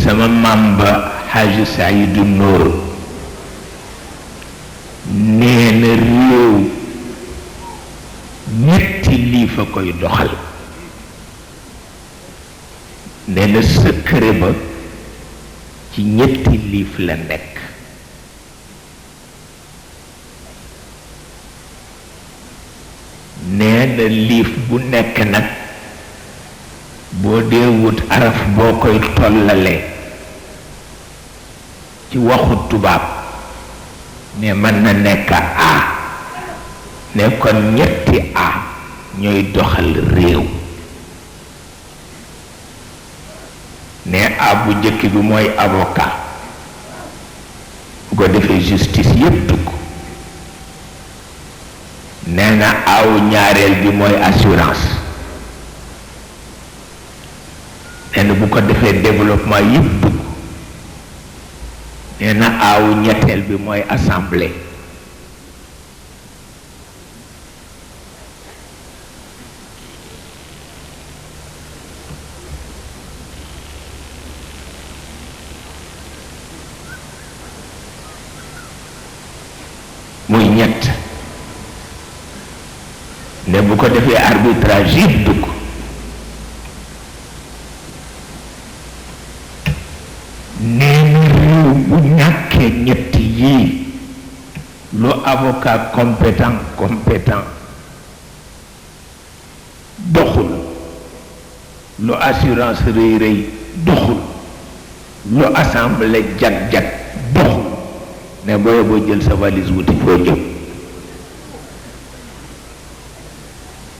sama maam ba Xaaji Saydu Nóor nee na réew ñetti lii fa koy doxal nee na secret ba ci ñetti liif la nekk nee na liif bu nekk nag boo dee wut araf boo koy tollale ci waxu tubaab ne mën na nekk a ne kon ñetti a ñooy doxal réew ne a bu njëkk bi mooy avocat bu ko defee justice yépp dugg nee na awu ñaareel bi mooy assurance nee na bu ko defee développement yépp dugg nee na awu ñetteel bi mooy assemblée muy ñett ne bu ko defee arbitrage yépp dugg nee na réew bu ñàkkee ñett yii lu avocat compétent doxul lu assurance rëy doxul lu assemblée jag doxul ne booy boo jël sa valise wuti foo jëm